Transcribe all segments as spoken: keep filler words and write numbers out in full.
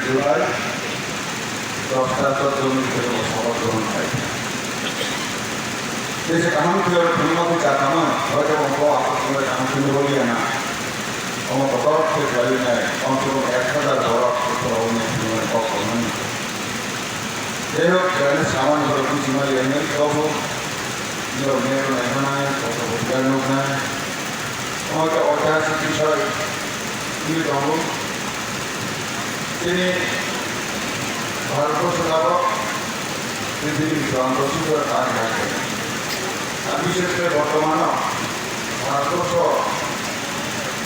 July, dosta chordo ni bwskango sobo grahon khai. Jesa kaham khe phunukma khe cha tamo, hoito bo aswk phunukma kaham phunukma liya na. Omo kotor khe khlaiwi nai, komse kom ek hazar borok phunukma phunukma kok tongnani. Jai hok, jani samani borok buchima liya nai, tobo borok mero nai manai, kotor kotor nuknai. Omo khe oitihasik bisoi wngwi tongo. Chini Bharatborsho tabok prithibi chwraino swijak tang hai khe. Ar bishesh kore bortomano Bharatborsho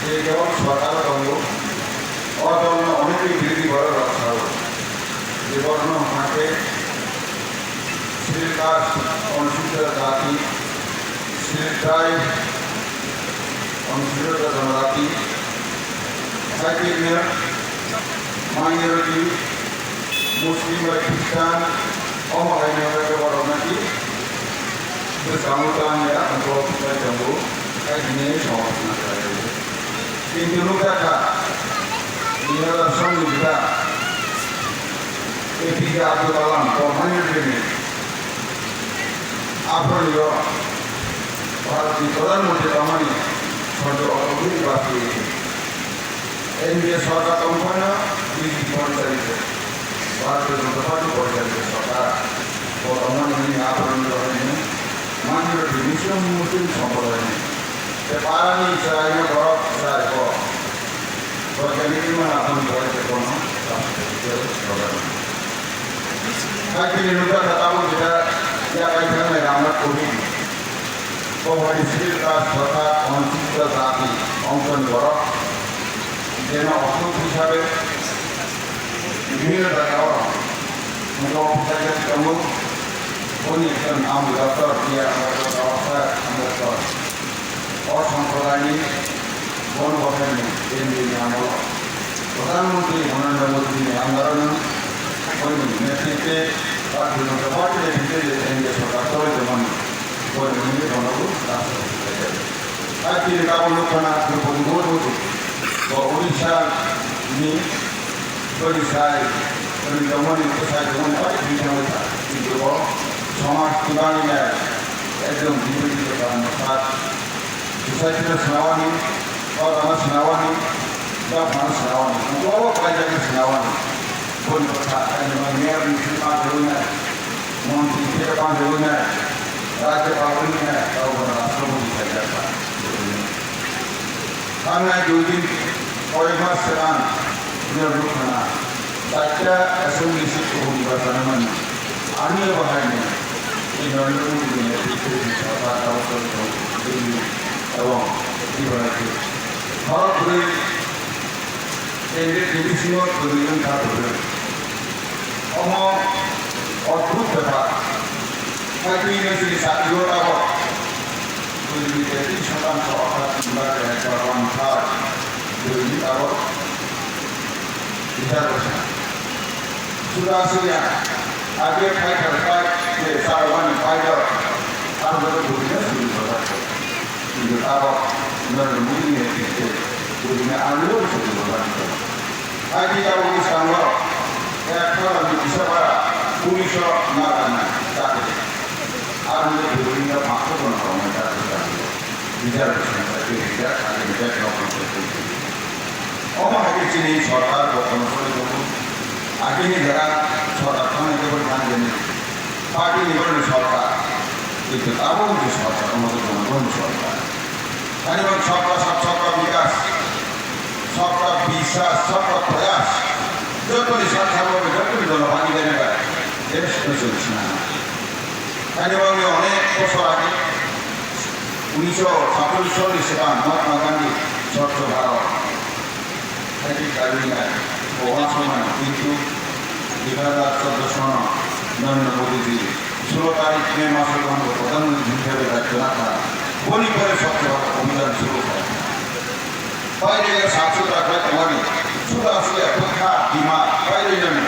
je kebang sorkar tongo, o dolno onekni birodhi borok rok sao. Je borokno hwnka khe Scheduled caste, অনুসূচিত জাতি, Scheduled tribe, অনুসূচিত জনজাতি, Saitirno, minority, Muslim bai Christian, omo haino borok naki bwskango twlangya, abo bwsai tongo, hai hwnwi somajna khlaiwi. Kintu nukjakha, dui hazar sonni bita, A P J Abdul Kalam, bo minority ni, aphuru yo, Bharat ni Pradhan Mantri tongmani, Sanjay Agarwal ni baphi. N D A sorkar tongphano B J P porichalito, Bharatiya Janata Party porichalito sorkar. Bo tongmani hwnwi aphuru ni bagwi hwnwi, minority Muslim, Muslim somprodayni. Tei parani chwraino borok chwrai bo. Bo jani hwnwi mano aphuru ni bagwi tei bono rashtrapati tei sorkar. Hai tini nukha kha tabuk jeta yakai thangnai Ramnath Kovind. Bo bai Scheduled Caste totha Anusuchita Jati ongkhorni borok, jeno Oshnok hisabe bibhinno jagao mungsa officer tongo. Boni ekjon nam Doctor B R Ambedkar, Baba Saheb Ambedkar. O somprodaini bono bwthaini N D A ni amolo Pradhan Mantri Narendra Modi ni under-o nwng boini netritwe Bharatiya Janata Party ni bhitori N D A sorkar choli tongmani boini nwngwi bono bo rashtrapati khlai jago. Hai tini tabuk nukha na Droupadi Murmu bo Odisha ni Bwrwi sai, bwrwi tongmani, bwsai tongmani bai twi thangwi kha. Kintu bo somaj ni bagwi nai ekdom bibidi kwcham mwthak. Society no swnawani, dopha no swnawani, dopha no swnawani, ulo ulo khlaijak no swnawani. Boni bwkha kaisa mayor ni simi panjagwi nai, montri khe panjagwi nai, rajyapal wngwi nai, abo bono rashtrapati khlaijak kha. Thangnai dui din, koi mas swkang, bini bwkhana chaita assembly seat kuphur ni bachana mani. Ani bo hai ni, i Narendra Modi ni netrito ni sarkar tabuk choli tongo, Delhi ebong Tripura ni. Bharat bwrwi candidate ni bisingo kwrwi wngkha kwrwi. Omo odbhut bepar. Hai twi no chini chati o tabok. Bwrwi ni tetis shotangsho orthat tin bhag ek bhag one third. Bwrwi ni tabok. Bichar bwsa. Suda suya. Age khai khai khai. Je sarwani paidor. Aro joto bwrwi no chini bwsa. Kintu tabok Narendra Modi ni netrito bwrwi ni aro chini bwsa. Hai tei tabuk bwskango ek pharani kisa para police o narwknai chakri. Aroni bwrwi no mangsa bono tongnai chakri chakri. Bijak bwskango chakri rijak, chakri rijak, nok nok chakri. Omo hai khe chini sorkar bo kono sori tongo. Agini jora sorkar thangni khe bo thang jani. Party ni borokni sorkar, kintu tabuk ni sorkar, omo khe jonogon ni sorkar. Ani bang sabka sath, sabka bikas, sabka biswas, sabka prayas, jotoni sath sabka, jotoni jonogon ni gana bai, desh no choli sina. Ani bang ni onek bosor age, unisho satchollish sal ni swkang Mahatma Gandhi Swachh Bharat. Hai khe kaiwi nai, bo uansukmani, kintu dui hazar chordo sono Narendra Modi ji sulo tarik May maso tongbo Pradhan Mantri hisabe daityo nakha. Boni pore Swachh Bharat Abhiyan suru khai. Baire sap sutra khlai tongmani, suda suya bwkha bima baire nani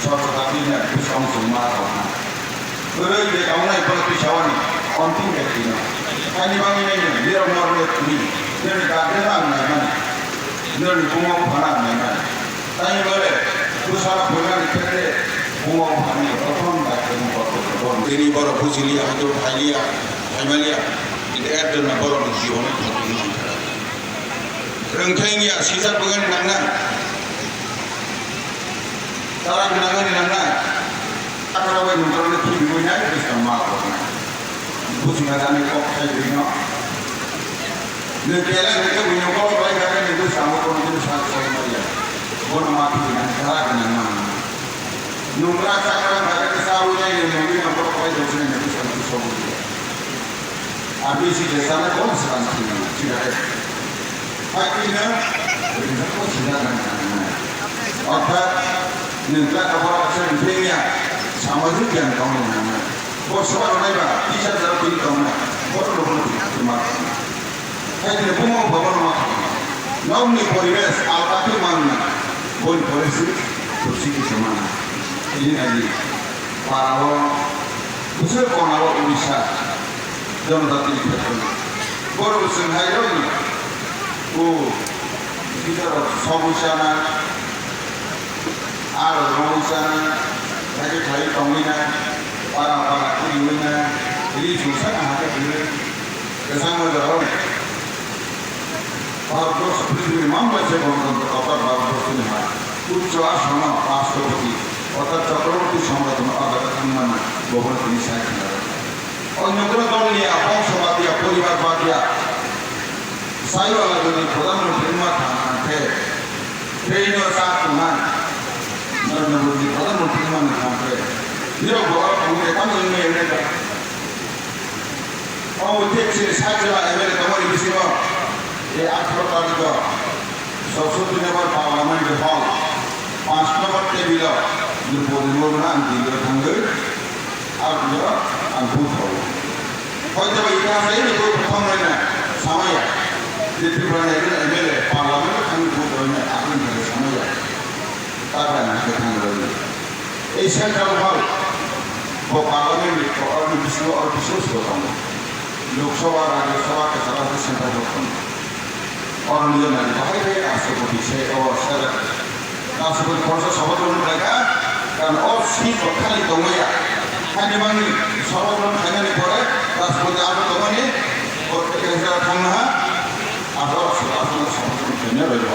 Swachh Bharat ni bwskango chwng ma tongkha. Kwrwi de kaunai bono tisawani ontim de tino. Haini bangwi naino nirok norok le tini, nirokni guardian ang naimani, nirokni buma buphano ang naimani. Taini bole, Bwrwini khe buma buphani prothom daitwni borok borok. Tini borok bujiliya, haido phailiya, phaimaliya, kintu ekjonna borokni jibonwi thangwi mankha. Rwngthai wngya, sijak bwgani nangna, tarak nangani nangna, takrabai nungkrokno khibiwi nai, bwskang ma kokna. Bujima jani kok khai rino. Nwng kela hwnkhe buino kok lai kha khe nwng bwskango kono kunu sak sai maya. Bono ma thwi nang kha gwnang ma. Nungra chakra kha khe chawi nai nwng nungwi no borok pai dok sai nwng bwskango kunu sok ya. Abisi je sana kono swkang thwi nang thwi kha khe. Hai twi no rwngtham ko sida nang kha nang. Orthat nwng kla ka borok se rwngthai ya samajik gyan tong nang. Bo soba rwnai ba teacher jaro twi tong nang. Borok no bono thwi ma. Hai tini buma baba no ma. Nokni poribesh alta khe manna. Boni pore si kursi kisa mana. Ini agi. Parao. Bwswk konao Odisha. Jonojatini khetroni. Borok chwng hai rokni. O. Kita rok sobu sana. Aro rong sana. Hai khe khlai tongwi na. Para para kiri wi na. Ri chwng sana ha khe kiri. Kwchangma jorao Bharatbhorsho prithibi mamlai se Ganatantro, orthat Bharatbhorsho ni ha uccho asono Rashtrapati orthat Chakraborti Samrat no ajak thangmani bobono tini sai khna rw. O Nogro dol ni a bongso badia, poribar badia, sai wala jodi Pradhan Mantri ma thang thang khe, tei no sa tongna, Narendra Modi Pradhan Mantri ma thang khe, nirok borok thang khe tamo wngmani wngkha. Omo thik chini sat jora M L A tongmani bisingo, e atharo tarikh o Saraswati Nagar Parliament Hall, panch number table o, Droupadi Murmu no ang Delhi o thangwi, aro Delhi o ang vote rwo. Hoito ba itihas hai ni vote thangmani na samaya, je Tripura ni M L A Parliament o thangwi vote rwna ang samaya. Tabra ang thangwi rwo. Ei central hall bo parliament ni orni bisingo, or bisingo swi tongo. Lok Sabha, Rajya Sabha, kwcharo khe central hall tongo. Oroni jora nai bahai khe Rashtrapati se o sir Rashtrapati khoroksa Sabha Bhavan khlai kha, karon o seat bo khali tongmaya. Hani mani Sabha Bhavan khlainani pore Rashtrapati abo tongmani o thangna ha, abo Sabha Bhavan khlaina rwdi.